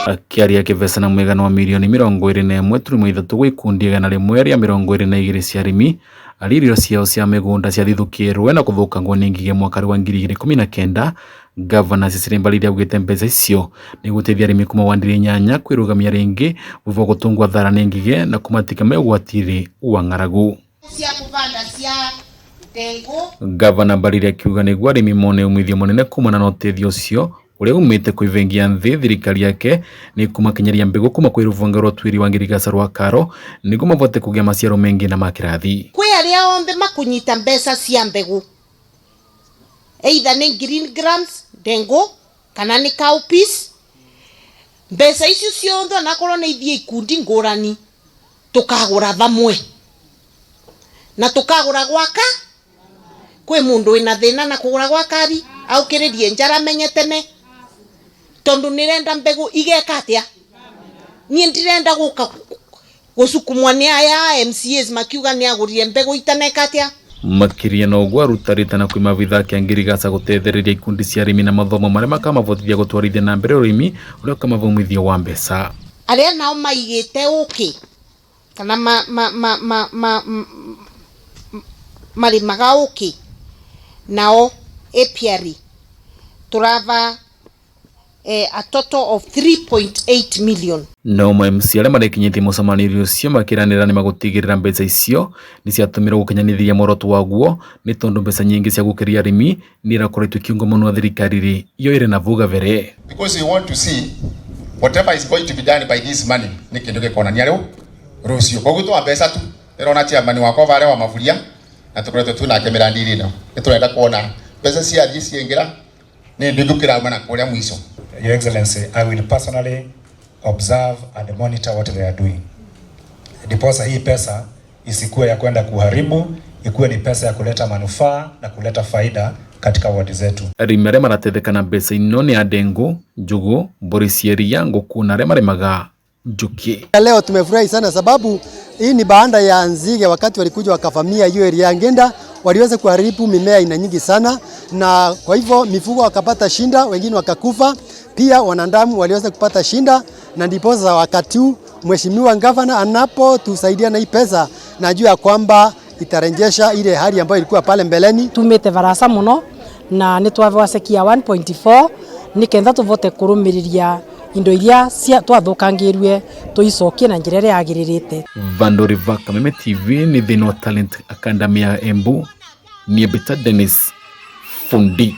Akĩaria akĩbecana mũigana wa mirioni 21.3 gwĩ ikundi 122 cia arĩmi arĩa irio ciao cia mĩgũnda ciathithũkĩirwe na kũthũkangwo nĩ ngigĩ mwaka wa 2019. Gavana Cecily Mbarire augĩte mbeca icio nĩ igũteithia arĩmi kuma ward 8 kwĩrũgamia rĩngĩ thutha wa gũtũngwo athara nĩ ngigĩ na kũmatiga me ũgwati-inĩ wa ng'aragu. Cia kũbanda cia ndengũ. Gavana Mbarire akiuga nĩguo arĩmi mone umithio mũnene kumana na ũteithio ũcio ũrĩa umĩte kwĩ bengi ya thĩ, thirikari yake nĩ ĩkũmakinyeria mbegũ kuma kwĩ rũhonge rwa ũtuĩria wa ngirigaca rwa KALRO nĩguo mabote kũgĩa maciaro maingĩ na ma kĩrathi. Kwĩ arĩa othe makũnyita mbeca cia mbegũ, either nĩ green grams ndengũ kana nĩ cowpeas, mbeca icio ciothe onakorwo nĩ ithiĩ ikundi ngũrani, tukagũra vamwe na tukagũra gwaka kwĩ mũndũ wĩna thĩna na kũgũra gwa kari aukĩrĩrie njara menye tene, tondu nĩrenda mbegũ igeka atĩa. Niĩ ndirenda gũka gũcukumwa nĩ aya MCAs makiuga nĩ agũrire mbegũ itaneka atĩa. Makĩria na ũguo aruta na kwĩ maabithaa a ngirigaca gũtethereria ikundi cia arĩmi na mathomo marĩa makamahotithia gũtwarithia na mbere ũrĩmi ũrĩa ũkamahe umithio wa mbeca. Arĩa nao maigĩte ũkĩ kana ma, ma, ma, ma, ma, marĩmaga ũkĩ, nao apiary tũrava a total of 3.8 million. No ma MC arĩa marekinyĩtie mũcemanio ũcio makĩranĩra nĩ magũtigĩrĩra mbeca icio nĩ ciatũmĩrwo gũkinyanĩria muoroto waguo, nĩ tondũ mbeca nyingĩ cia gũkĩria arĩmi nĩ irakoretwo ikiungwo mũno thirikari rĩ iyo ĩrĩ na vau gabere. Because we want to see whatever is going to be done by this money nĩ kĩndũ gĩkonania rĩu rũciũ. Koguo twa mbeca tu ndĩrona chairman wakwa varĩa wa maburia na tũkoretwo tu nake mĩrandi-inĩ ĩno, nĩ tũrenda kuona mbeca ciathiĩ ciaingĩra nĩ ndũ kĩrauma na kũrĩa mũico. Your Excellency, I will personally observe and monitor what they are doing. Ndiposa hii pesa isikuwe ya kwenda kuharibu, ikuwe ni pesa ya kuleta manufaa na kuleta faida katika wadi zetu. Arĩmi arĩa marateithĩka na mbeca ino nĩ a ndengũ, njũgũ, mbũri cia iria, ngũkũ na arĩa marĩmaga njũkĩ. Leo tumefurahi sana sababu hii ni baada ya nzige, wakati walikuja wakavamia hiyo area ya Ngenda, waliweza kuharibu mimea aina nyingi sana, na kwa hivyo mifugo wakapata shinda, wengine wakakufa, pia wanadamu waliweza kupata shinda, na ndiposa wakati huu Mheshimiwa Gavana anapotusaidia na hii pesa, najua ya kwamba itarejesha ile hali ambayo ilikuwa pale mbeleni. Tumite barasa muno na nĩ twabewa ceki ya 1.4 nĩketha tũvote kũrũmĩrĩria indo iria twathũkangĩrue tũicokie na njĩra ĩrĩa yagĩrĩrĩte. Vandori va Kameme TV ni thĩinĩ wa Talent Academy ya Embu, niĩ Bita Dennis Fundi.